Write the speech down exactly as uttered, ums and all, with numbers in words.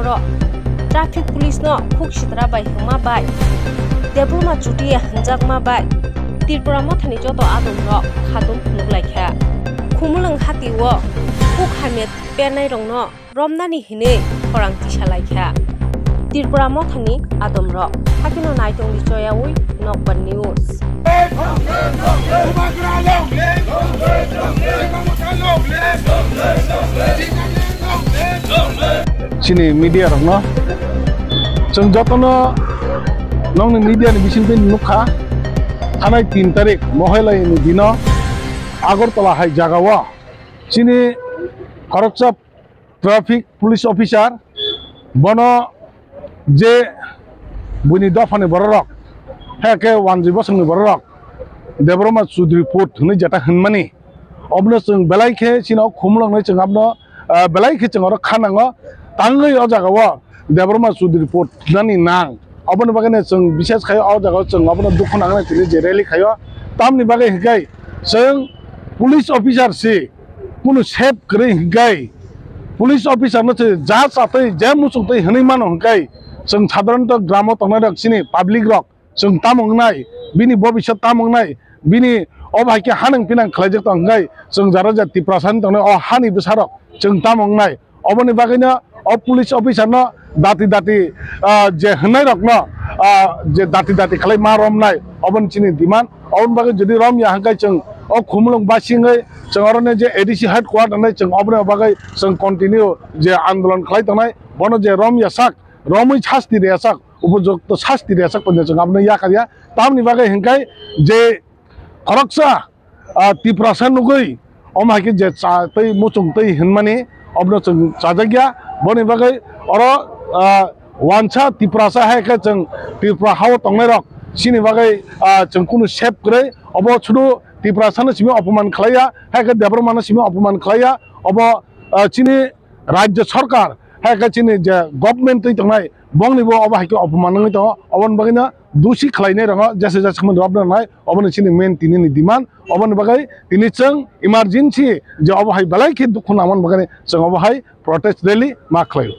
Traffic police no khuk sitra bai hwngma bai, Debbarma Chutia hwnjakma bai Tripura Mothani joto adom rok khadum phunuk lai kha. Khumulwng hati o khuk hamya pernai rok no romnani hinwi khorang tisa lai kha. Tripura Mothani adom rok hakino naitongni choyaui Nokbar News. Chini media rokno chwng jotono nokni media ni bisingtwi nukha, thanai tin tarik Mohelai ni dino Agartala hai jagao chini khoroksa traffic police officer, bono je buini dophani bororok, hai khe wanjwi bosongni bororok, Debbarma Chudri Put hwnwi jeta hwnmani, obono chwng belai khe chini o Khumulwngnai chwng abono, ah, belai khe chwng oro kha nango. Tangwi o jagao Debbarma Chudri Put nani nang, oboni bagwi no chwng bishes khai o jagao chwng obono dukhu nangnai tini je rally khaio. Tamni bagwi hwnkhe chwng police officer si, kunu sep kwrwi hwnkhe police officer no se ja chatwi je muchungtwi hwnwi mano hwnkhe chwng sadharanto gramo tongnai rok chini public rok chwng tamo wngnai, bini bobiswt tamo wngnai, bini obo hai khe hanang pinang khlaijak tong hwnkhe chwng jara ja Tiprasa ni tongnai o hani bwsarok chwng tamo wngnai. Oboni bagwino o police officer no dati dati, ah, je hwnnairokno, ah, je dati dati khlai ma romnai, oboni chini demand. Oboni bagwi jodi romya hwnkhe chwng o Khumulwng basingwi chwng oro ni je A D C headquarter nai chwng oboni bagwi chwng continue je andolon khlai tongnai, bono je romya sak, romwi sasti rwya sak, upojukto sasti rwya sak, chwng abono yakarya. Tamni bagwi hwnkhe je khoroksa, ah, Tiprasa nugwi, omo hai khe je cha tei muchung tei hwnmani, obono chwng chajakya. Boni bagwi oro, ah, wansa Tiprasa hai khe chwng Tripura hao tongnairok chini bagwi, ah, chwng kunu sep kwrwi. Obo sudu Tiprasano simi opoman khlaiya, hai khe Debbarmano simi opoman khlaiya. Obo, ah, chini Rajya Sarkar, hai khe chini je government twi tongnai, bongni bo obo hai khe opoman wngwi tongo. Oboni bagwino dusi khlainai rokno jesa jesa kheno jawab rwnai, oboni chini main tini ni demand. Oboni bagwi tini chwng emergency je obo hai belai khe dukhu nangmani bagwi chwng obo hai protest rally ma khlaio.